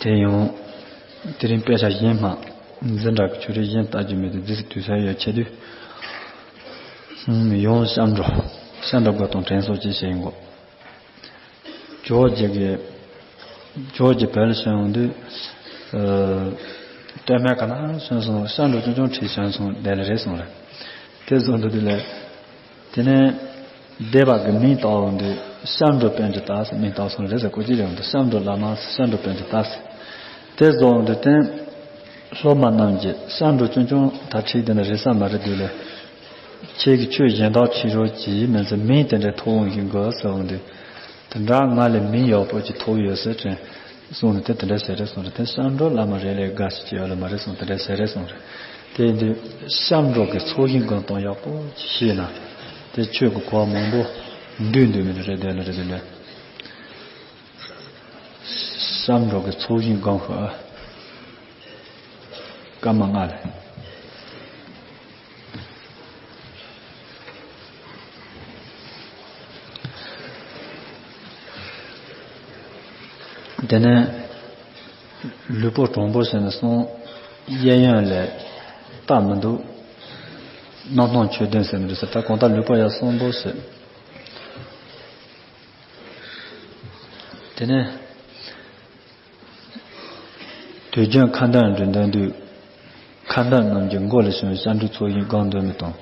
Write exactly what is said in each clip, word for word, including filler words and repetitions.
དེ་ཡང་དེ་རིང་དཔེ་ཆ་གཞན་མ་འཛིན་གྲྭ་གི་ཆོས་རིག་གཞན་ལྟ་རྒྱུ་མེད་དུས་རྫིས་སུ་དུས་ས་ཡོད་ཆེ་དུས། ཡང་སྐྱབས་འགྲོ་སྐྱབས་འགྲོ་དགོས་དང་དྲན་གསོ་ཅིག་བྱེད་དགོས། ཇོ་བོ་རྗེ་གི་ཇོ་བོ་རྗེ་བོད་ལ་བྱོན་ཡོང་དུས། སྟོད་སྨད་ག་ན་བྱོན་སོང་། སྐྱབས་འགྲོ་ཆུང་ཆུང་ཁྲིད་བྱོན་སོང་དེ་ལ་རེད་གསུངས་རེད། དེ་བཟོ་འདུག་དེ་ལས། དེ་ནས་སྡེ་པ་གི་མིང་བཏགས་ཡོང་དུས་སྐྱབས་འགྲོ་པཎྜི་ཏ་ཟེར་མིང་བཏགས་སོང་རེད་ཟེར་གོ་ཅི་རེད་ཡོང་དུས་སྐྱབས་འགྲོ་བླ་མ་ཟེར་སྐྱབས་འགྲོ་པཎྜི་ཏ་ཟེར། དེ་བཟོ་འོང་དུས་དེ་སློབ་མ་རྣམས་ཀྱིས་སྐྱབས་འགྲོ་ཆུང་ཆུང་ད་ཁྲིད་དེ་ནས་རེད་ས་མ་རེད་དུས་ལས། ཁྱེད་ཀྱི་ཆོས་གཞན་དག་ཁྲིད་རོགས་གྱིས་མིན་ཚེ་མིང་དེ་འདྲའི་ཐོགས་འོང་གི་དགོས་ཟེར་འོང་དུས། དེ་འདྲ་ང་ལས་མིང་ཡག་པོ་ཅིག་ཐོགས་ཡོད་ཟེར་དྲན་སོང་ནས་དེ་དེ་འདྲ་ཟེར་རེད་སོང་རེད། དེ་སྐྱབས་འགྲོ་བླ་མ་རེད་ལས་དགའ་ཞིག་ཅི་ཡོད་ལ་མ་རེད་སོང་དེ་འདྲ་ཟེར་རེད་སོང་རེད། དེ་ཡིན་དུས་སྐྱབས་འགྲོ་གི་ཚོགས་ཞིང་སྒང་སྟོང་ཡག་པོ་ཅིག་ཤེས་ན། དེ་ཆོས་ཀྱི་གོ་བ་མང་པོ་འདུས་འདུས་མི་འདུག་རེད་དེ་ལ་རེད་དེ་ལས། སྐྱབས་འགྲོ་གི་ཚོགས་ཞིང་སྒང་ཤོག་ཨ། སྐར་མ་ལྔ་ལས། དེ་ནས་ལུས་པོ་དྲང་པོ་ཟེར་ནས་གསུངས། གཡས་གཡོན་ལས་རྟགས་མི་འདུག་རྣམ་སྣང་ཆོས་བདུན་ཟེར་ནས་འདུག་ཟེར། ད་གང་ལྟར་ལུས་པོ་ཡང་གསོན་པོ་ཟེར། དེ་ནས། དུས་རྒྱུན་ཁ་འདོན་འདྲི་འདོན་དུས། ཁ་འདོན་རྣམས་ཀྱི་མགོ་ལ་བྱུང་བའི་སྐྱབས་འགྲོའི་ཚོགས་ཞིང་སྒང་འདོན་མི་དང་།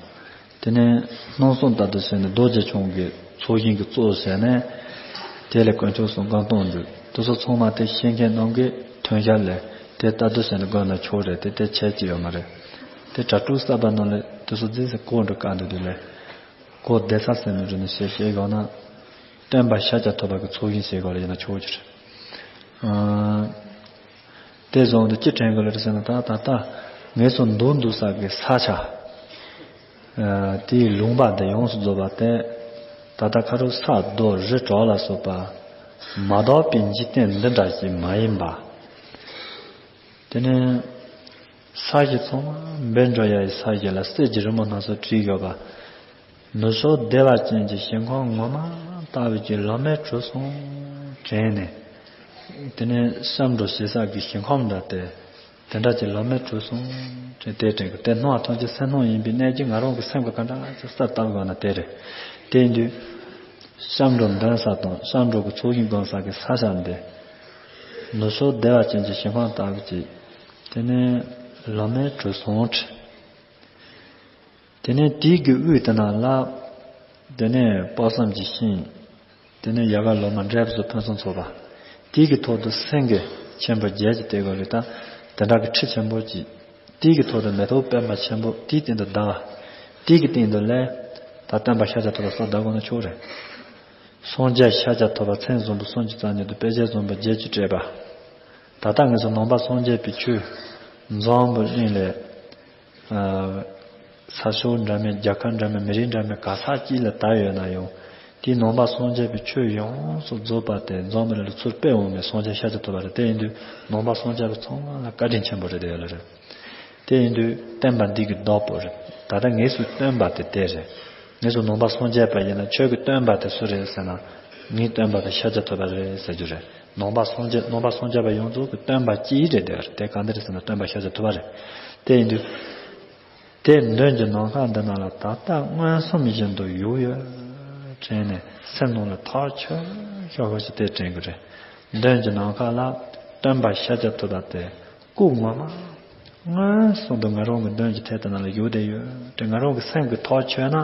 དེ་ནས་སྣང་གསུམ་ལྟར་དུ་བྱས་ནས་རྡོ་རྗེ་འཆང་གི་ཚོགས་ཞིང་གི་གཙོ་བྱས་ནས། དེ་ལས་དཀོན་མཆོག་གསུམ་སྒང་སྟོང་འདུས། དེ་ཚོ་ཚང་མ་དེ་ཤེས་མཁན་རྣམས་ཀྱི་མཐུན་ཤར་ལས་དེ་ལྟར་དུ་བྱས་ནས་དགོས་ན་ཆོག་རེད། དེ་དེ་ཆད་ཀྱི་ཡོད་མ་རེད། དེ་གྲྭ་ཕྲུག་གསར་པ་རྣམས་ལས་དེ་ཚོ་རྫིས་སུ་གོ་འགྲོ་དཀའ་འདུག་དེ་ལས། གོ་བདེ་ས་ཟེར་ནས་རུ་ནས་བཤད་བཤད་ཡོང་ན། སྟོན་པ་ཤཱཀྱ་ཐུབ་པ་གི་ཚོགས་ཞིང་ཟེར་གོ་ལ་ཡིན་ན་ཆོག་ཅིག་རེད། དེ་བཟུང་དུ་ཅི་དྲན་གི་ལ་རེད་ཟེར་ན། ད་ད་ལྟ་ངེད་ཚོ་འདུག་འདུག་ས་གི་ས་ཆ། དེའི་ལུང་པ་འདི་ཡོངས་སུ་རྫོགས་པ་དེ། ད་ལྟ་ཁ་རུ་ས་རྡོ་རི་བྲག་ལ་སོགས་པ། མ་དག་པའི་འཇིག་རྟེན་འདི་འདྲ་ཞིག་མ་ཡིན་པ། དེ་ནས་ས་གཞི་ཚང་མ་འབེན་འགྲོ་ཡ་ཡི་ས་གཞི་ལ་གསེར་གྱི་རི་མོ་སྣ་ཚོགས་བྲིས་ཡོད་པ། ནུབ་ཕྱོགས་བདེ་བ་ཅན་གྱི་ཞིང་ཁམས་ངོ་མ་ལྟ་བུ་ཅིག་ལམ་མེ་གྲུ་གསུམ་དྲན་ནས། དེ་ནས་སྐྱབས་འགྲོ་བྱེད་ས་གི་ཞིང་ཁམས་འདྲ་སྟེ། དེ་འདྲ་ཅིག་ལམ་མེ་གྲུ་གསུམ་དྲན་དེ་དྲན་གི་དེ་སྣང་བ་ཐམས་ཅད་སེམས་སྣང་ཡིན་པའི་གནད་ཀྱིས་ང་རང་གི་སེམས་ཀྱི་ག་འདྲ་ཅིག་གསལ་བཏབ་དགོས་ན་དེ་རེད། དེ་ཡིན་དུས། སྐྱབས་འགྲོ་འདོན་ས་དང་སྐྱབས་འགྲོ་གི་ཚོགས་ཞིང་སྒང་ས་གི་ས་ཆ་འདི། ནུབ་ཕྱོགས་བདེ་བ་ཅན་གྱི་ཞིང་ཁམས་ལྟ་བུ་ཅིག་དེ་ནས་ལམ་མེ་གྲུ་གསུམ་བྲིས། དེ་ནས་དེའི་གི་དབུས་དེ་ན་ལ། དེ་ནས་དཔག་བསམ་གྱི་ཤིང་། དེ་ནས་ཡལ་ག་ལོ་མ་འབྲས་བུ་སོགས་ཕུན་སུམ་ཚོགས་པ། དེའི་གི་ཐོག་ཏུ་སེང་གེ་ཆེན་པོ་བརྒྱད་ཀྱིས་བཏེགས་པ་རེད། ད་དེ་འདྲ་གི་ཁྲི་ཆེན་པོ་ཅིག་དེའི་གི་ཐོག་ཏུ་མེ་ཏོག་པད་མ་ཆེན་པོ། དེའི་སྟེང་དུ་ཟླ་བ། དེའི་གི་སྟེང་དུ་ལས། ད་སྟོན་པ་ཤཱཀྱ་ཐུབ་པ་ས་བདག་དགོངས་ན་ཆོག་རེད། སངས་རྒྱས་ཤཱཀྱ་ཐུབ་པ་མཚན་བཟང་པོ་སུམ་ཅུ་རྩ་གཉིས་དང་དཔེ་བྱད་བཟང་པོ་བརྒྱད་ཅུས་སྤྲས་པ། ད་ལྟ་ངེད་ཚོ་ནང་པ་སངས་རྒྱས་པའི་ཆོས་འཛམ་བུ་གླིང་ལས། ས་ཕྱོགས་འདྲ་མིན། རྒྱལ་ཁབ་འདྲ་མིན། མི་རིགས་འདྲ་མིན། ག་ས་གཅིག་ལ་དར་ཡོད་ན་ཡང་། དེའི་ནང་པ་སངས་རྒྱས་པའི་ཆོས་ཡོངས་སུ་རྫོགས་པ་དེ་འཛམ་བུ་གླིང་ལ་ཚུར་སྤེལ་འོང་བའི་སངས་རྒྱས་ཤཱཀྱ་ཐུབ་པ་རེད། དེ་ཡིན་དུས་ནང་པ་སངས་རྒྱས་པ་ཚང་མ་ལ་བཀའ་དྲིན་ཆེན་པོ་རེད་དེ་ཡོད་ལ་རེད། དེ་ཡིན་དུས་བསྟན་པ་འདི་གི་བདག་པོ་རེད། ད་ལྟ་ངེད་ཚོའི་སྟོན་པ་དེ་དེ་རེད། ངེད་ཚོ་ནང་པ་སངས་རྒྱས་པ་ཡིན་ན་ཁྱོད་ཀྱི་སྟོན་པ་དེ་སུ་རེད་ཟེར་ན། ངའི་སྟོན་པ་དེ་ཤཱཀྱ་ཐུབ་པ་རེད་ཟེར་རྒྱུ་རེད། ནང་པ་སངས་རྒྱས། ནང་པ་སངས་རྒྱས་པ་ཡོངས་རྫོགས་ཀྱི་སྟོན་པ་གཅིག་རེད་དེ་རེད། དེ་གང་འདི་རེད་ཟེར་ན་སྟོན་པ་ཤཱཀྱ་ཐུབ་པ་རེད། དེ་ཡིན་དུས། དེ་མདུན་གྱི་ནམ་མཁའ་འདི་ན་ལ་ད་ལྟ་མངོན་སུམ་བཞིན་དུ་བཞུགས་ཡོད་དྲན་ནས་སེམས་ནང་ལ་ཐག་ཆོད་ཤོག་ཤོག་ཅིག་དེ་དྲན་གྱི་རེད། མདུན་གྱི་ནམ་མཁའ་ལ་སྟོན་པ་ཤཱཀྱ་ཐུབ་པ་དེ། སྐུ་ངོ་མ་མངོན་སུམ་དུ་ང་རང་གི་མདུན་གྱི་ཐད་དེ་ན་ལ་བཞུགས་བསྡད་ཡོད་དེ། ང་རང་གི་སེམས་ཀྱི་ཐག་ཆོད་ན།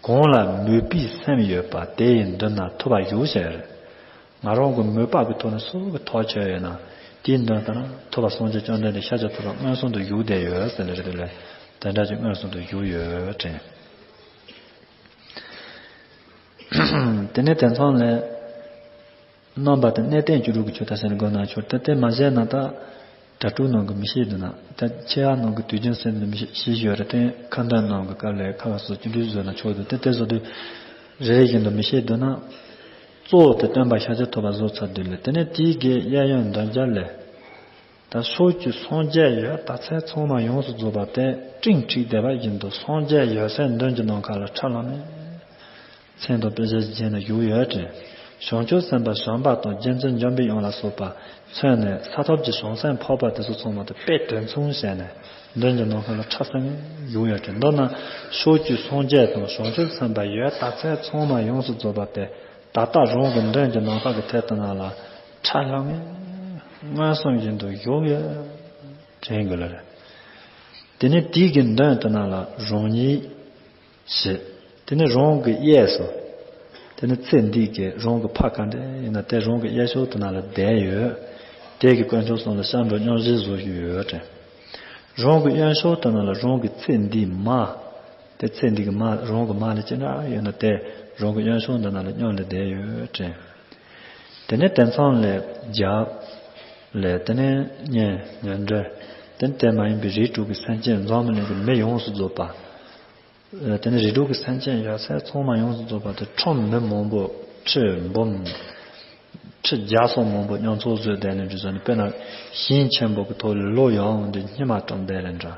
གང་ལ་མོས་པའི་སེམས་ཡོད་པ་དེ་ཡི་མདུན་ན་ཐུབ་པ་བཞུགས་ཟེར། ང་རང་གི་མོས་པ་གི་ཐོག་ནས་སུ་གི་ཐག་ཆོད་ཡོད་ན། དེའི་མདུན་དུ་ན་ཐུབ་པ་སངས་རྒྱས་བཅོམ་ལྡན་འདས་ཤཱཀྱ་ཐུབ་པ་མངོན་སུམ་དུ་བཞུགས་བསྡད་ཡོད་ཟེར་ལེ་རེད་དེ་ལས། དེ་འདྲ་ཅིག་མངོན་སུམ་དུ་བཞུགས་ཡོད་དྲན། དེ་ནས་དེ་མཚམས་ལས། རྣམ་པ་དེ་གནས་བརྟན་བཅུ་དྲུག་གི་ཆོས་ད་ཟེར་ནས་དགོངས་གནང་ཆོག་དེ་དེ་མ་བྱས་ན་ད། གྲྭ་ཕྲུག་ནང་གི་མི་ཤེས་འདུག་ན། ད་ཆེ་བ་ནང་གི་དུས་རྒྱུན་སེམས་ནས་མི་ཤེས་ཤེས་ཡོད་རེད་དེ། ཁ་འདོན་ནང་གི་སྐབས་ལས་ཁ་ཁ་སོ་བཅུ་དྲུག་བཟོས་ན་ཆོག་འདུག་དེ་དེ་བཟོ་དུས། རེ་རེ་བཞིན་དུ་མི་ཤེས་འདུག་ན། གཙོ་བོ་དེ་སྟོན་པ་ཤཱཀྱ་ཐུབ་པ་བཟོ་ཚར་དུས་ལས། དེ་ནས་དེའི་གི་གཡས་གཡོན་འདོན་རྒྱུ་ལས། ད་ཕྱོགས་བཅུའི་སངས་རྒྱས་ཡོད་ད་ཚད་ཚང་མ་ཡོངས་སུ་རྫོགས་པ་དེ་སྤྲིན་འཁྲིགས་བསྡད་པ་བཞིན་དུ་སངས་རྒྱས་ཡོད་སའི་མདུན་གྱི་ནམ་མཁའ་ལ་ཁྲ་ལམ་མེ། མཚན་དང་དཔེ་བྱད་བརྒྱན་ནས་བཞུགས་ཡོད་དྲན། བྱང་ཆུབ་སེམས་དཔའ་བྱམས་པ་དང་རྗེ་བཙུན་འཇམ་པའི་དབྱངས་ལ་སོགས་པ་མཚོན་ནས་ས་ཐོབ་ཀྱི་བྱང་སེམས་འཕགས་པ་དེ་ཚོ་ཚང་མ་དེ་དཔེ་དོན་མཚུངས་བྱས་ནས་མདུན་གྱི་ནམ་མཁའ་ལ་ཁྲ་ཟིང་ངེ་བཞུགས་ཡོད་ཀྱི། མདོར་ན་ཕྱོགས་བཅུའི་སངས་རྒྱས་དང་བྱང་ཆུབ་སེམས་དཔའ་ཡོད་ད་ཚད་ཚང་མ་ཡོངས་སུ་རྫོགས་པ་དེ་ད་ལྟ་རང་གི་མདུན་གྱི་ནམ་མཁའ་གི་ཐད་དུ་ན་ལ་ཁྲ་ལྷང་ངེ་མངོན་སུམ་བཞིན་དུ་བཞུགས་ཡོད་དྲན་དགོས་ལ་རེད། དེ་ནས་དེའི་གི་མདུན་དུ་ན་ལ་རང་ཉིད་ཞེས། དེ་ནི་རང་གི་གཡས་སུ། དེ་ནི་ཚེ་འདི་གི་རང་གི་ཕ་ག་འདྲ་ཡིན་ན་དེ་རང་གི་གཡས་ཕྱོགས་དེ་ན་ལ་བསྡད་ཡོད། དེ་གི་དཀོན་མཆོག་གསུམ་ལ་སྐྱབས་འགྲོ་སྙུང་གཞི་བཟོ་བཞིན་ཡོད་དྲན། རང་གི་གཡོན་ཕྱོགས་དེ་ན་ལ་རང་གི་ཚེ་འདིའི་མ། དེ་ཚེ་འདི་གི་མ་རང་གི་མ་ལ་ཅི་འདྲ་ཡོད་ན་དེ་རང་གི་གཡོན་ཕྱོགས་འདི་ན་ལ་སྙུང་ལ་བསྡད་ཡོད་དྲན། དེ་ནི་དེ་མཚམས་ལས་རྒྱབ་ལས་དེ་ནི་གཉེན་ཉེ་འབྲེལ། དེ་ནི་དེ་མ་ཡིན་པའི་རིགས་དྲུག་གི་སེམས་ཅན་འཛམ་བུ་གླིང་གི་མི་ཡོངས་སུ་རྫོགས་པ། དེ་ནི་རིགས་དྲུག་གི་སེམས་ཅན་ཡོད་ཚད་ཚང་མ་ཡོངས་སུ་རྫོགས་པ་དེ་ཁྲོམ་མི་མང་པོ་ཁྲི་འབུམ་ཁྲི་བརྒྱ་སོགས་མང་པོ་མཉམ་ཚོགས་བཟོས་བསྡད་ལེ་འདྲ་བཟོས་ནས། དཔེར་ན་ཞིང་ཆེན་པོ་གི་ཐོག་ལ་ལོ་ཡག་འོང་དུས་སྙེ་མ་བཀྲམ་བསྡད་ལེ་འདྲ།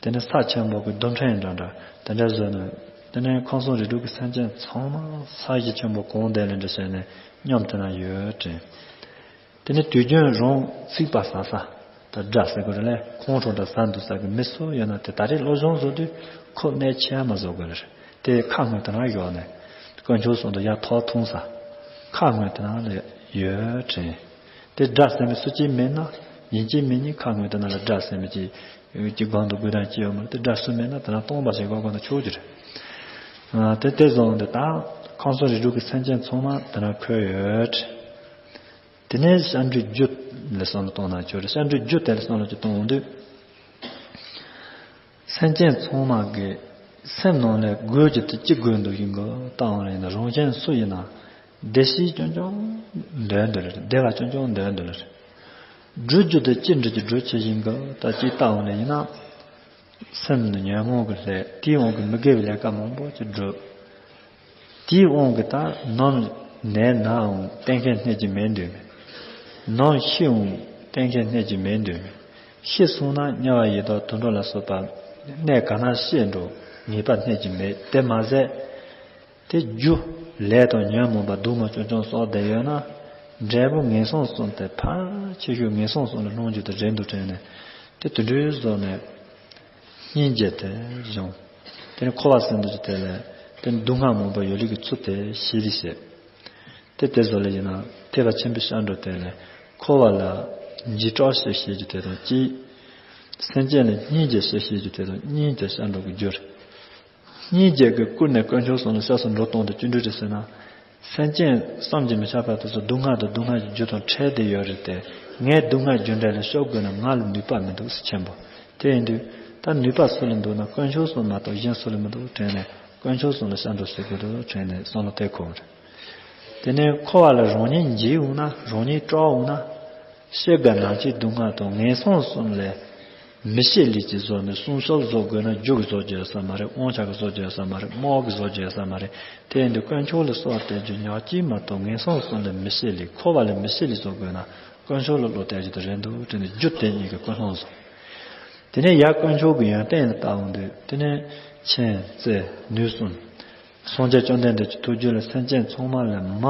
དེ་ནི་ས་ཆེན་པོ་གི་རྡུལ་ཕྲན་འདྲ་འདྲ་དེ་འདྲ་བཟོས་ནས། དེ་ནི་ཁམས་གསུམ་རིགས་དྲུག་གི་སེམས་ཅན་ཚང་མ་ས་གཞི་ཆེན་པོ་གང་བསྡད་ལེ་འདྲ་བྱས་ནས་མཉམ་དུ་ན་ཡོད་དྲན། དེ་ནི་དུས་རྒྱུན་རང་ཚིག་པ་ཟ་ས་ད་དགྲ་ཟེར་དགོས་རེད་ལས། ཁོང་ཁྲོ་འདྲ་ཟ་འདུག་ས་གི་མི་སུ་ཡོད་ན་དེ་ད་རེས་སློབ་སྦྱོང་བཟོ་དུས་ཁོ་གནས་ཆེ་མ་བཟོ་དགོས་རེད། དེ་ཁ་སྔོན་དུ་ན་ཡོད་ནས་དཀོན་མཆོག་གསུམ་དུ་ཡར་ཐོག་འཐུང་ས། ཁ་སྔོན་དུ་ན་ལས་ཡོད་དྲན། དེ་དགྲ་ཟེར་མི་སུ་གཅིག་མེད་ན་ཡིན་གཅིག་མིན་གཉིས་ཁ་སྔོན་དུ་ན་ལ་དགྲ་ཟེར་མི་གཅིག་གི་སྒང་དུ་དགོས་དང་གཅིག་ཡོད་མ་རེད། དེ་དགྲ་སུ་མེད་ན་དེ་ན་སྟོང་པ་ཞིག་སྒང་དུ་ཆོག་གི་རེད། དེ་དེ་བཟུང་དེ་ད་ཁམས་གསུམ་རིགས་དྲུག་གི་སེམས་ཅན་ཚང་མ་དེ་ན་འཁོད་ཡོད། དེ་ནས་སྐྱབས་འགྲོའི་རྒྱུ་ལ་བསམ་བློ་གཏོང་ན་ཆོག་རེད། སྐྱབས་འགྲོའི་རྒྱུ་དེ་ལ་བསམ་བློ་ཅིག་གཏོང་འོང་དུས། སེམས་ཅན་ཚང་མ་གི་སེམས་ནང་ལས་དགོས་རྒྱུ་དེ་ཅི་དགོས་འདུག་ཡིན་གོ་བལྟ་འོང་ལ་ཡིན་ན། རང་གཞན་སུ་ཡིན་ན་བདེ་སྐྱིད་རྐྱང་རྐྱང་འདོད་འདོད་རེད། བདེ་བ་རྐྱང་རྐྱང་འདོད་འདོད་རེད། སྒྲུབ་རྒྱུ་དེ་ཅི་འདྲ་ཅིག་སྒྲུབ་ཆེད་ཡིན་གོ་ད་ཅིག་བལྟ་འོང་ལ་ཡིན་ན། སེམས་ནི་ཉོན་མོངས་ཀྱི་ལྷས་དེའི་དབང་གིས་མི་དགེ་བའི་ལས་ཀ་མང་པོ་ཅིག་བསྒྲུབས། དེའི་དབང་གིས་ད་ནམ་ནད་ན་འོང་གཏན་འཁེལ་གནས་ཀྱི་མེད་འདོད་མེད། ནམ་ཤི་འོང་གཏན་འཁེལ་གནས་ཀྱི་མེད་འདོད་མེད། ཤི་སོང་ན་དམྱལ་བ་ཡི་དྭགས་དུད་འགྲོ་ལ་སོགས་པ་གནས་ག་ན་སྐྱེ་འགྲོ་ངེས་པ་གནས་ཀྱི་མེད། དེ་མ་ཟད། དེ་རྒྱུ་ལས་དང་ཉོན་མོངས་པ་སྡུག་བསྔལ་རྐྱང་རྐྱང་བསགས་བསྡད་ཡོད་ན། འབྲས་བུ་ངན་སོང་གསུམ་དེ་ཕལ་ཆེ་ཤོས་ངན་སོང་གསུམ་ལ་ལྷུང་རྒྱུ་དེ་རེད་འདུག་དྲན་ནས། དེ་དུད་འགྲོའི་བཟོ་ནས་སྙིང་རྗེ་དེ་བྱུང་། དེ་ནས་འཁོར་བ་ཟེར་འདུག་ཅིག་དེ་ལས་དེ་སྡུག་བསྔལ་མང་པོ་ཡོད་ལུགས་ཀྱི་ཚུལ་དེ་ཤེས་རིག་བྱེད། དེ་དེ་བཟོ་ལ་ཡིན་ན་ཐེག་པ་ཆེན་པོའི་སྐྱབས་འགྲོ་དེ་ལས་འཁོར་བ་ལ་འཇིགས་སྐྲག་བྱེད་ཤེས་རྒྱུ་དེ་དང་གཅིག་སེམས་ཅན་ལ་སྙིང་རྗེ་བྱེད་ཤེས་རྒྱུ་དེ་དང་གཉིས་དེ་སྐྱབས་འགྲོ་གི་རྒྱུ་རེད། སྙིང་རྗེ་གིས་བསྐུལ་ནས་དཀོན་མཆོག་གསུམ་ལ་སྐྱབས་སུ་འགྲོ་སྟངས་དེ་ཅི་འདྲ་རེད་ཟེར་ན། སེམས་ཅན་བསམ་གྱིས་མི་ཁྱབ་པ་དེ་ཚོ་སྡུག་བསྔལ་དང་སྡུག་བསྔལ་གྱི་རྒྱུ་དང་འཕྲད་བསྡད་ཡོད་རེད་དེ། ངས་སྡུག་བསྔལ་རྒྱུ་འབྲས་ལས་སྐྱོབ་དགོས་ན་ང་ལ་ནུས་པ་མི་འདུག་ཟེར་ཆེན་པོ། དེ་ཡིན་དུས་ད་ནུས་པ་སུ་ལ་འདུག་ན་དཀོན་མཆོག་གསུམ་མ་གཏོགས་གཞན་སུ་ལ་མི་འདུག་དྲན་ནས་དཀོན་མཆོག་གསུམ་ལ་སྐྱབས་འགྲོ་ཟེར་དགོས་འདུག་དྲན་ནས་བསམ་བློ་དེ་འཁོར་བ་རེད། དེ་ནས་འཁོར་བ་ལ་རང་ཉིད་འཇིགས་འོང་ན་རང་ཉིད་སྐྲག་འོང་ན། ཤེས་དགོས་ནང་གཅིག་སྡུག་བསྔལ་དང་ངན་སོང་གསུམ་ལས་མི་ཤེས་ལས་ཀྱི་བཟོ་ནས་སྲུང་སྐྱོབ་བཟོ་དགོས་ན་རྒྱུ་གིས་བཟོ་རྒྱུ་ཡོད་ས་མ་རེད། དབང་ཆ་གིས་བཟོ་རྒྱུ་ཡོད་ས་མ་རེད། དམག་གིས་བཟོ་རྒྱུ་ཡོད་ས་མ་རེད། དེ་ཡིན་དུས་དཀོན་མཆོག་ལ་གསོལ་བ་འདེབས་རྒྱུ་ཉག་གཅིག་མ་གཏོགས་ངན་སོང་གསུམ་ལས་མི་ཤེས་ལས་འཁོར་བ་ལས་མི་ཤེས་ལས་བཟོ་དགོས་ན་དཀོན་མཆོག་ལ་བློ་གཏད་རྒྱུ་དེ་རེད་འདུག་དྲན་ནས་རྒྱུ་དེ་གཉིས་ཀྱི་ཀུན་སློང་བཟོ། དེ་ནས་ཡར་དཀོན་མཆོག་གི་ཡོན་ཏན་ལ་བལྟ་འོང་དུས་དེ་ནས་མཁྱེན་བརྩེ་ནུས་གསུམ། སངས་རྒྱས་བཅོམ་ལྡན་འདས་ཀྱི་ཐུགས་རྒྱུད་ལ་སེམས་ཅན་ཚང་མ་ལ་མ།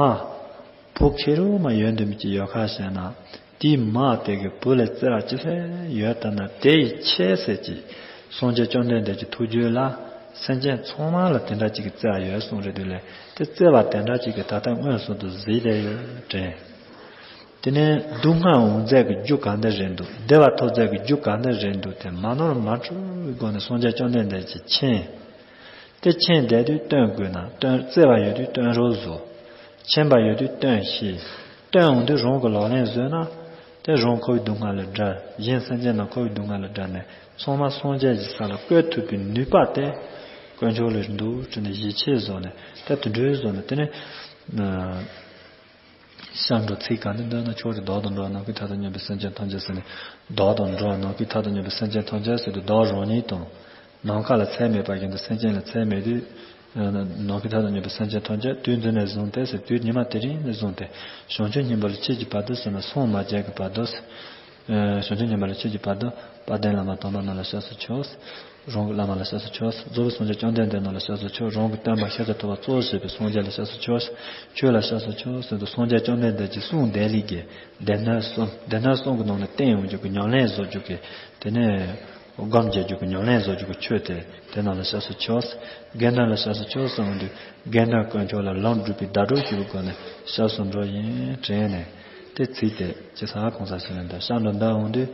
བུ་ཁེར་རོ་མ་ཡོད་འདི་མི་གཅིག་ཡོད་ཁ་བཤད་ན། དེའི་མ་དེ་གི་བུ་ལ་བརྩེ་བ་ཅི་ཚད་ཡོད་ལྟ་ན་དེ་ཡི་ཆེས་ཟད་ཀྱི། སངས་རྒྱས་བཅོམ་ལྡན་འདས་ཀྱི་ཐུགས་རྒྱུད་ལ་སེམས་ཅན་ཚང་མ་ལ་དེ་འདྲ་གཅིག་གི་བརྩེ་བ་ཡོད་གསུངས་རེད་དུས་ལས་དེ་བརྩེ་བ་དེ་འདྲ་གཅིག་གི་ད་ལྟ་མངོན་སུམ་དུ་གཟིགས་བསྡད་ཡོད་དྲན། དེ་ནས་སྡུག་བསྔལ་འོང་རྫས་ཀྱི་རྒྱུ་ག་འདྲ་རེད་འདུག་བདེ་བ་ཐོབ་རྫས་ཀྱི་རྒྱུ་ག་འདྲ་རེད་འདུག་དེ་མ་ནོར་མ་འཁྲུལ་གྱི་སྒོ་ནས་སངས་རྒྱས་བཅོམ་ལྡན་འདས་ཀྱིས་མཁྱེན། དེ་མཁྱེན་བསྡད་དུས་སྟོན་དགོས་ན་སྟོན་བརྩེ་བ་ཡོད་དུས་སྟོན་རོགས་བཟོ། མཁྱེན་པ་ཡོད་དུས་སྟོན་ཤེས། སྟོན་འོང་དུས་རང་གི་ལག་ལེན་བཟོས་ན། དེ་རང་འཁོར་བའི་སྡུག་བསྔལ་ལས་བསྒྲལ། གཞན་སེམས་ཅན་རྣམས་འཁོར་བའི་སྡུག་བསྔལ་ལས་བསྒྲལ་ནས་ཚང་མ་སངས་རྒྱས་ཀྱི་ས་ལ་བཀོད་ཐུབ་པའི་ནུས་པ་དེ་དཀོན་མཆོག་ལ་འདུག་དྲན་ནས་ཡིད་ཆེས་བཟོ་ནས་དེ་དུད་འགྲོའི་བཟོ་ནས་དེ་ནས། སྐྱབས་འགྲོ་ཚིག་ག་འདི་འདོན་ན་ཆོག་རེད། བདག་དང་འགྲོ་བ་ནམ་མཁའི་མཐའ་དང་མཉམ་པའི་སེམས་ཅན་ཐམས་ཅད་ཟེར་ནས། བདག་དང་འགྲོ་བ་ནམ་མཁའི་མཐའ་དང་མཉམ་པའི་སེམས་ཅན་ཐམས་ཅད་ཟེར་དུས་བདག་རང་ཉིད་དང་། ནམ་མཁའ་ལ་ཚད་མེད་པ་བཞིན་དུ་སེམས་ཅན་ལ་ཚད་མེད་དུས། ནམ་མཁའི་མཐའ་དང་མཉམ་པའི་སེམས་ཅན་ཐམས་ཅད་དུས་འདི་ནས་བཟུང་སྟེ་ཟེར་དུས་ཉི་མ་དེ་རིང་ནས་བཟུང་སྟེ། བྱང་ཆུབ་སྙིང་པོ་ལ་ཆེད་ཀྱི་བར་དུ་ཟེར་ན་སངས་མ་རྒྱས་ཀྱི་བར་དུ་ཟེར། བྱང་ཆུབ་སྙིང་པོ་ལ་ཆེད་ཀྱི་བར་དུ་དཔལ་ལྡན་བླ་མ་དམ་པ་རྣམས་ལ་སྐྱབས་སུ་མཆིའོ། རང་གི་བླ་མ་ལ་སྐྱབས་སུ་མཆིའོ། རྫོགས་པའི་སངས་རྒྱས་བཅོམ་ལྡན་འདས་རྣམས་ལ་སྐྱབས་སུ་མཆིའོ། རང་གི་སྟོན་པ་ཤཱཀྱ་ཐུབ་པ་གཙོ་བྱས་པའི་སངས་རྒྱས་ལ་སྐྱབས་སུ་མཆིའོ། ཆོས་ལ་སྐྱབས་སུ་མཆིའོ་ཟེར་དུས་སངས་རྒྱས་བཅོམ་ལྡན་འདས་ཀྱི་གསུང་བདེ་ལེགས་ཀྱི་སྡེ་སྣོད་གསུམ། སྡེ་སྣོད་གསུམ་གྱི་ནང་ནས་བསྟན་ཡོང་རྒྱུ་གི་ཉམས་ལེན་བཟོ་རྒྱུ་གི་དེ་ནས་སྒོམ་རྒྱག་རྒྱུ་གི་ཉམས་ལེན་བཟོ་རྒྱུ་གི་ཆོས་དེ་དེ་རྣམས་ལ་སྐྱབས་སུ་མཆིའོ། དགེ་འདུན་ལ་སྐྱབས་སུ་མཆིའོ་གསུངས་དུས་དགེ་འདུན་དཀོན་མཆོག་ལ་ལམ་སྒྲུབ་པའི་ཟླ་གྲོགས་ཞུ་བའི་སྒོ་ནས་སྐྱབས་སུ་འགྲོ་ཡིན་དྲན་ནས། དེ་ཚིག་དེ་ཇི་ལྟར་གང་ཟག་ཞིག་ལ་འདོན། སྐྱབས་འགྲོ་འདོན་འོང་དུས།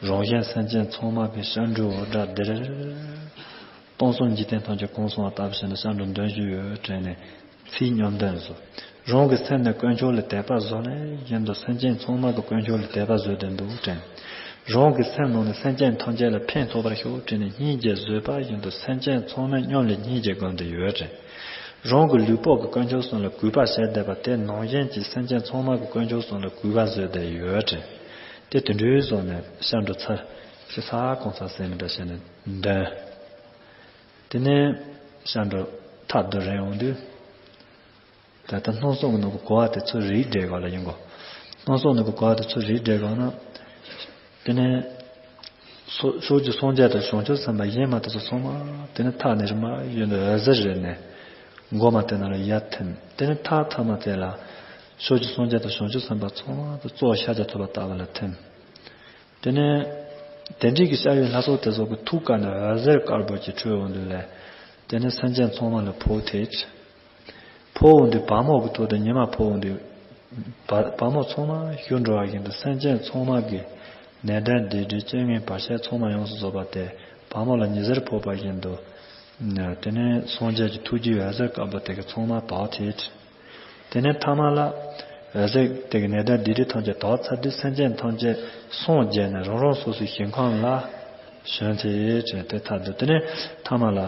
རང་གཞན་སེམས་ཅན་ཚང་མ་གི་སྐྱབས་འགྲོའི་འོད་སྒྲ་ལྡིར། སྟོང་གསུམ་འཇིག་རྟེན་ཐམས་ཅད་གང་སོང་བ་ལྟ་བུ་ཞིག་ནས་སྐྱབས་འགྲོ་འདོན་བཞིན་ཡོད་དྲན་ནས་ཚིག་མཉམ་འདོན་བཟོ། རང་གི་སེམས་ནི་དཀོན་མཆོག་ལ་དད་པ་བཟོ་ནས་བཞིན་དུ་སེམས་ཅན་ཚང་མ་གི་དཀོན་མཆོག་ལ་དད་པ་བཟོས་ཏེ་འདུག་དྲན། རང་གི་སེམས་ནང་ནས་སེམས་ཅན་ཐམས་ཅད་ལ་ཕན་ཐོགས་པར་ཤོག་དྲན་ནས་སྙིང་རྗེ་བཟོས་པ་བཞིན་དུ་སེམས་ཅན་ཚང་མས་སྙོམས་ལ་སྙིང་རྗེ་སྒོམ་སྟེ་ཡོད་དྲན། རང་གི་ལུས་པོ་གི་དཀོན་མཆོག་གསུམ་ལ་གུས་པ་བྱས་བསྡད་པ་དེ་ནང་བཞིན་གྱི་སེམས་ཅན་ཚང་མ་གི་དཀོན་མཆོག་གསུམ་ལ་གུས་པ་བཟོས་བསྡད་ཡོད་དྲན། དེ་དུད་འགྲོའི་བཟོ་ནས་སྐྱབས་འགྲོ་ཚར་ཞེས་ས་གང་ཚ་སེམས་འདྲ་བྱས་ནས་འདོན། དེ་ནས་སྐྱབས་འགྲོ་ཐག་རྡོ་རིང་འོང་དུས། ད་ལྟ་སྣང་སྟོང་གི་ནང་གི་གོ་བ་དེ་ཚོ་རིགས་འགྲེ་ག་ལ་ཡིན་གོ། སྣང་སྟོང་ནང་གི་གོ་བ་དེ་ཚོ་རིགས་འགྲེ་ག་ན། དེ་ནས། སོ་ཕྱོགས་ཀྱི་སངས་རྒྱས་དང་བྱང་ཆུབ་སེམས་དཔའ་གཞན་མ་དེ་ཚོ་ཚང་མ་དེ་ནས་ཐག་ནས་རིམ་པ་བཞིན་དུ་འོད་ཟེར་རེ་ནས། མགོ་མ་དེ་ན་ལ་ཡར་ཐིམ། དེ་ནས་ཐག་ཐག་མ་དེ་ལ། ཕྱོགས་ཀྱི་སངས་རྒྱས་དང་བྱང་ཆུབ་སེམས་དཔའ་ཚང་མ་དུ་གཙོ་བོ་ཤཱཀྱ་ཐུབ་པ་ལྟ་བུ་ལ་ཐིམ། དེ་ནས། དེ་འདྲའི་གི་ཤ་ཡོད་ལྷ་ཚོགས་དེ་ཚོ་གི་ཐུགས་ཀ་ནས་འོད་ཟེར་དཀར་པོ་ཅིག་འཕྲོས་འོང་དུས་ལས། དེ་ནས་སེམས་ཅན་ཚང་མ་ལ་ཕོག་ཐེ། ཕོག་འོང་དུས་བ་མོ་གི་ཐོག་ཏུ་ཉི་མ་ཕོག་འོང་དུས། བ་བ་མོ་ཚང་མ་ཞུ་འགྲོ་བ་བཞིན་དུ་སེམས་ཅན་ཚང་མ་གི་ནད་གདོན་སྡིག་སྒྲིབ་རྐྱེན་ངན་བར་ཆད་ཚང་མ་ཡོངས་སུ་རྫོགས་པ་དེ་བ་མོ་ལ་ཉི་ཟེར་ཕོག་པ་བཞིན་དུ། དེ་ནས་སངས་རྒྱས་ཀྱི་ཐུགས་རྗེའི་འོད་ཟེར་དཀར་པོ་དེ་གི་ཚང་མ་དག་ཐེ། དེ་ནས་ཐ་མ་ལ། འོད་ཟེར་དེ་གི་ནད་གདོན་སྡིག་སྒྲིབ་ཐམས་ཅད་དག་ཚར་དུས་སེམས་ཅན་ཐམས་ཅད་སངས་རྒྱས་ནས་རང་རང་སོ་སོའི་ཞིང་ཁམས་ལ་བྱོན་ཚེ་དྲན་ཏེ་ཐར་འདུག་དེ་ནས་ཐ་མ་ལ།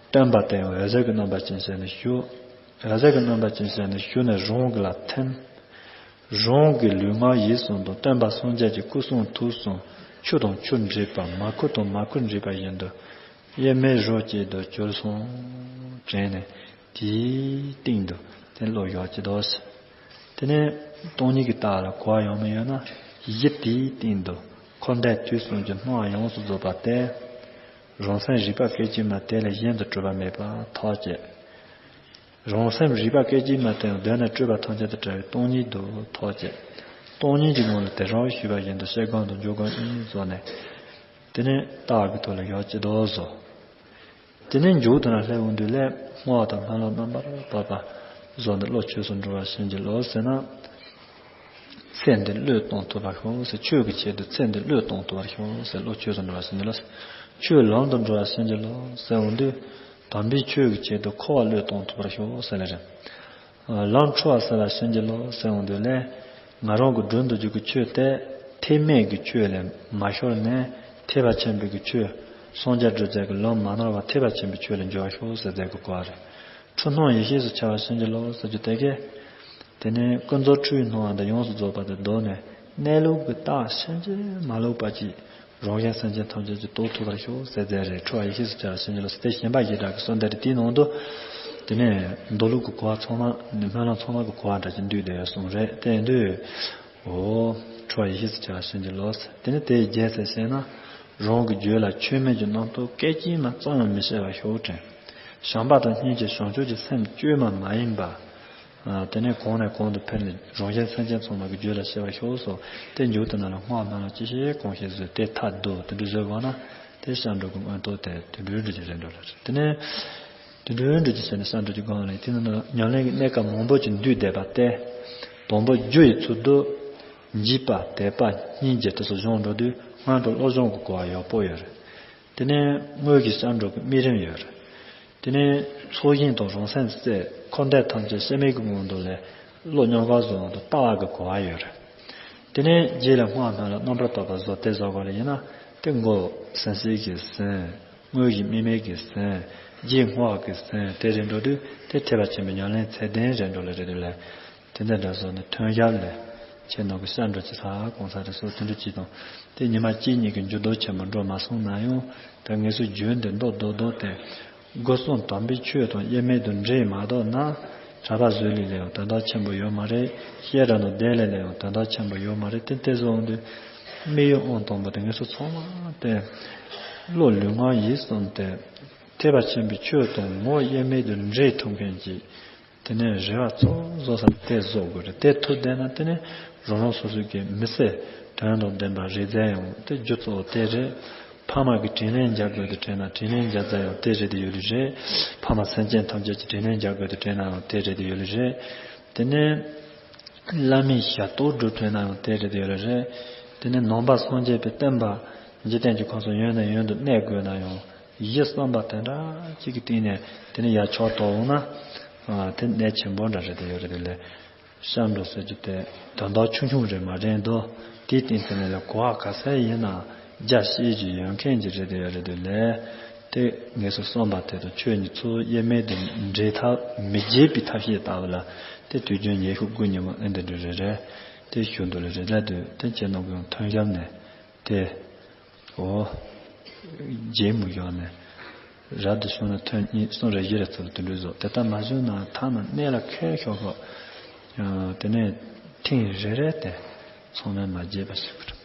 སྟོན་པ་དེ་ཡང་འོད་ཟེར་གྱི་རྣམ་པ་ཅན་བྱས་ནས་བཞུགས། འོད་ཟེར་གྱི་རྣམ་པ་ཅན་བྱས་ནས་བཞུགས་ནས་རང་གི་ལ་ཐིམ། རང་གི་ལུས་ངག་ཡིད་གསུམ་དང་སྟོན་པ་སངས་རྒྱས་ཀྱི་སྐུ་གསུང་ཐུགས་གསུམ་ཆུ་དང་ཆུ་འདྲེས་པ་མ་ཁུ་དང་མ་ཁུ་འདྲེས་པ་བཞིན་དུ། དབྱེར་མེད་རོ་གཅིག་ཏུ་གྱུར་སོང་། དྲན་ནས་དེའི་སྟེང་དུ་དེ་བློ་ཡག་ཅིག་དོ། དེ་ནས་སྟོང་ཉིད་ཀྱི་རྟགས་ལ་གོ་བ་ཡོང་མི་ཡོད་ན་གཞི་དེའི་སྟེང་དུ་འཁོར་འདས་དུས་གསུམ་གྱི་སྣང་བ་ཡོངས་སུ་རྫོགས་པ་སྟེ། རང་སེམས་རིག་པ་སྐད་ཅིག་མ་དེ་ལས་གཞན་དུ་གྲུབ་པ་མེད་པ་ཐག་བཅད། རང་སེམས་རིག་པ་སྐད་ཅིག་མ་དེ་ཡང་གདོད་ནས་སྤྲོས་པ་ཐམས་ཅད་དང་བྲལ་བའི་སྟོང་ཉིད་དུ་ཐག་བཅད། སྟོང་ཉིད་ཀྱི་ངང་ལ་དེ་རང་ཞུས་པ་བཞིན་དུ་ཤེས་སྒོམ་དང་འཇུག་སྒོམ་གཉིས་བཟོ་ནས། དེ་ནས་རྟགས་ཀྱི་ཐོག་ལ་ཡག་ཅིག་དོ་བཟོ། དེ་ནས་མཇུག་ཏུ་ན་སླེབས་འོང་དུས་ལས་བསྔོ་བ་དང་སྨོན་ལམ་རྣམ་པར་དག་པ་བཟོ་ནས་བློ་ཆོས་སུ་འགྲོ་བར་བྱིན་གྱིས་རློབས་ཟེར་ན། ཚེ་འདི་བློས་གཏོང་ཐུབ་པར་ཤོག་ཟེར། ཆོས་ཀྱི་ཆེད་དུ་ཚེ་འདི་བློས་གཏོང་ཐུབ་པར་ཤོག་ཟེར། བློ་ཆོས་སུ་འགྲོ་བར་བྱིན་གྱིས་རློབས། ཆོས་ལམ་དུ་འགྲོ་བར་བྱིན་གྱིས་རློབས་ཟེར་འོང་དུས། དམ་པའི་ཆོས་ཀྱི་ཆེད་དུ་འཁོར་བ་བློས་གཏོང་ཐུབ་པར་ཤོག་ཟེར་ལེ་རེད། ལམ་འཁྲུལ་བ་སེལ་བར་བྱིན་གྱིས་རློབས་ཟེར་འོང་དུས་ལས། ང་རང་གི་སྒྲུབ་འདོད་རྒྱུ་གི་ཆོས་དེ་ཐེག་དམན་གྱི་ཆོས་ལས་མ་ཤོར་ནས་ཐེག་པ་ཆེན་པོའི་གི་ཆོས། སངས་རྒྱས་བསྒྲུབ་བྱ་གི་ལམ་མ་ནོར་བ་ཐེག་པ་ཆེན་པོའི་ཆོས་ལ་འགྱུར་བར་ཤོག་ཟེར་མཛད་དགོས་གོ་བ་རེད། འཁྲུལ་སྣང་ཡེ་ཤེས་སུ་འཆར་བར་བྱིན་གྱིས་རློབས་ཟེར་རྒྱུ་དེ་གས། དེ་ནས་ཀུན་རྫོབ་འཁྲུལ་བའི་སྣང་བ་འདི་ཡོངས་སུ་རྫོགས་པ་དེ་བཟློག་ནས་གནས་ལུགས་ཀྱི་རྟགས་ཕྱིན་ཅི་མ་ལོག་པ་ཅིག་རང་གཞན་སེམས་ཅན་ཐམས་ཅད་ཀྱིས་རྟོགས་ཐུབ་པར་ཤོག་ཟེར་མཛད་རེད། འཁྲུལ་བ་ཡེ་ཤེས་སུ་འཆར་བར་བྱིན་གྱིས་རློབས་ཟེར་དེ་ཞེན་པ་བཞི་སྦྲགས་ཀྱི་གསོལ་འདེབས་རེད། དེའི་ནང་དུ། དེ་ནས་མདོ་ལུགས་ཀྱི་གོ་བ་ཚང་མ་ནི་སྨོན་ལམ་ཚང་མ་གི་གོ་བ་འདྲ་ཅིག་འདུས་བསྡད་ཡོད་གསུངས་རེད། དེ་ཡིན་དུས། འོ། འཁྲུལ་བ་ཡེ་ཤེས་སུ་འཆར་བར་བྱིན་གྱིས་རློབས། དེ་ནི་དེའི་རྗེས་སུ་བཤད་ན། རང་གི་རྒྱུད་ལ་ཆོས་མེད་ཀྱི་རྣམ་རྟོག་སྐད་ཅིག་མ་ཙམ་ཡང་མི་སྐྱེ་བར་ཤོག་དྲན། བྱམས་པ་དང་སྙིང་རྗེ་བྱང་ཆུབ་ཀྱི་སེམས་བཅོས་མ་མ་ཡིན་པ། དེ་ནས་གོང་ནས་གོང་དུ་འཕེལ་ནས་རང་གཞན་སེམས་ཅན་ཚང་མ་གི་རྒྱུད་ལ་སྐྱེ་བར་ཤོག་སོགས་དེ་མཇུག་ཏུ་ན་ལ་བསྔོ་བ་སྨོན་ལམ་ཅི་ཤེས་གང་ཤེས་བཟོས་ཏེ་མཐར་བསྡུ་དེ་འདྲ་བཟོས་པ་ན་དེ་སྐྱབས་འགྲོ་གི་མངོན་རྟོགས་དེ་དེ་འདྲའི་འགྲོ་རྒྱུ་རེད་འགྲོ་ལ་རེད། དེ་ནས། དེ་འདྲའི་འགྲོ་རྒྱུ་བྱས་ནས་སྐྱབས་འགྲོ་རྒྱུ་གང་ལ་དེ་ནི་ཉམས་ལེན་གྱི་གནས་སྐབས་མང་པོ་ཅིག་འདུས་བསྡད་པ་སྟེ། དང་པོ་རྒྱུ་ཡི་ཚུལ་དུ། འཇིགས་པ་དད་པ་སྙིང་རྗེ་དེ་ཚོ་སྦྱོང་འགྲོ་དུས་སྔོན་དུ་བློ་སྦྱོང་གི་གོ་བ་ཡག་པོ་ཡོད་རེད། དེ་ནས་དངོས་ཀྱི་སྐྱབས་འགྲོ་གི་དམིགས་རིམ་ཡོད་རེད། དེ་ནས་ཚོགས་ཞིང་དང་རང་སེམས་རྩེ་འཁོར་འདས་ཐམས་ཅད་སྐྱེ་མེད་ཀྱི་ངང་དུ་ལས་བློ་མཉམ་པར་བཟུང་བ་དང་ལྟ་བ་གི་གོ་བ་ཡོད་རེད། དེ་ནས་རྗེས་ལ་བསྔོ་བ་སྨོན་ལམ་རྣམ་པར་དག་པ་བཟོ་དེ་བཟོ་དགོས་ལ་ཡིན་ན་དེ་མགོ་སེམས་བསྐྱེད་ཀྱིས་ཟིན། དངོས་གཞི་དམིགས་མེད་ཀྱིས་ཟིན། རྗེས་བསྔོ་བ་གིས་ཟིན། དེ་རེད་འགྲོ་དུས་དེ་ཐེག་པ་ཆེན་པོའི་ཉམས་ལེན་ཚད་ལྡན་རེད་འགྲོ་ལ་རེད་དུས་ལ། དེ་འདྲ་འདྲ་བཟོ་ནས་ཐོན་ཞབས་ལས་ཁྱེད་ནང་གི་སྐྱབས་འགྲོ་ཅི་ཚ་གང་ཚ་རེད་སོགས་དེ་འདྲ་ཅིག་དང་དེ་ཉི་མ་གཅིག་གཉིས་ཀྱི་འགྱུར་ལྡོག་ཆེན་པོ་འགྲོ་མ་སོང་ན་ཡང་ད་ངེད་ཚོ་རྒྱུན་དུ་མདོ་རྡོག་རྡོག་དེ་སྒོ་གསུམ་དམ་པའི་ཆོས་དང་དབྱེར་མེད་དུ་འདྲེས་མ་གཏོགས་ན། གྲྭ་པ་བཟོས་ལས་ལས་ཡང་དོན་དག་ཆེན་པོ་ཡོད་མ་རེད། བཤད་གྲྭ་ནང་བསྡད་ལས་ལས་ཡང་དོན་དག་ཆེན་པོ་ཡོད་མ་རེད། དེ་དེ་བཟོ་འོང་དུས་དམིགས་ཡུལ་ཨང་དང་པོ་དེ་ངེད་ཚོ་ཚང་མ་དེ་ བློ་ལུས་ངག་ཡིད་གསུམ་སྟེ། ཐེག་པ་ཆེན་པོའི་ཆོས་དང་ངོ་བོ་དབྱེར་མེད་དུ་འདྲེས་ཐུབ་མཁན་གྱི། དེ་ནས་རེ་བ་གཙོ་བོ་བཟོ་ས་དེ་བཟོ་དགོས་རེད། དེ་ཐུབ་བསྡད་ན་དེ་ནས་རང་རང་སོ་སོའི་གི་མི་ཚེ་དོན་དང་ལྡན་པ་རེ་མཛད་ཡོང་དེ་རྒྱུ་གཙོ་བོ་དེ་རེད། ཕ་མ་གི་དྲིན་ལན་འཇལ་དགོས་དུ་དྲན་ན་དྲིན་ལན་འཇལ་རྩ་ཡང་དེ་རེད་དེ་ཡོད་ལེ་རེད། ཕ་མ་སེམས་ཅན་ཐམས་ཅད་ཀྱི་དྲིན་ལན་འཇལ་དགོས་དུ་དྲན་ན་ཡང་དེ་རེད་དེ་ཡོད་ལེ་རེད། དེ་ནས། བླ་མའི་ཞབས་ཏོག་སྒྲུབ་དྲན་ན་ཡང་དེ་རེད་དེ་ཡོད་ལེ་རེད། དེ་ནས་ནང་པ་སངས་རྒྱས་པའི་བསྟན་པ་འཇིག་རྟེན་གྱི་ཁམས་སུ་ཡོད་ན་ཡོད་དུ་གནས་དགོས་ན་ཡང་ཡིད་བསམ་པ་དེ་འདྲ་གཅིག་གི་སྟེང་ནས་དེ་ནས་ཡར་ཕྱོགས་གཏོང་འོང་ན། དེ་གནད་ཆེན་པོ་འདྲ་རེད་དེ་ཡོད་རེད་དེ་ལས། བཤམས་འགྲོ་ཟེར་རྒྱུ་དེ་དོན་དག་ཆུང་ཆུང་རེད་མ་རེད་འདུག་དེའི་སྟེང་དེ་ནས་ལས་གོ་བ་ག་ཚད་ཡིན་ན་རྒྱ་ཤེས་ཀྱི་ཡོད་མཁན་གྱི་རེད་དེ་ཡོད་རེད་དེ་ལས། དེ་ངེས་སུ་བསམ་པ་དེ་དང་ཆོས་ཉིད་ཚུལ་དབྱེར་མེད་དུ་འདྲེས་ཐབས་མི་བརྗེད་པའི་ཐབས་ཤེས་ལྟ་བུ་ལ་དེ་དུས་རྒྱུན་ཉི་ཤུ་དགུ་ཉིན་མོ་ཨེ་འདི་འདྲ་རེ་རེ་དེ་ཞུ་འདུག་ལ་རེ་ལ་དུས་དེ་ཁྱེད་རྣམས་ཀྱི་མཐུན་གཤམ་ནས་དེ་འོ་རྗེས་མུ་བཞག་ནས་རབ་ཏུ་བྱུང་ན་ཐོན་གཉིས་གསུམ་རེ་བཞི་རེ་ཚུར་དུ་འགྲོ་བཟོ་དེ་ལྟར་མ་བྱུང་ན་ཐ་ན་གནས་ལ་ཁད་ཤོག་ཤོག་དེ་ནས་ཐེངས་རེ་རེ་དེ་ཚང་མས་མ་བརྗེད་པ་ཞིག་གི་རེད།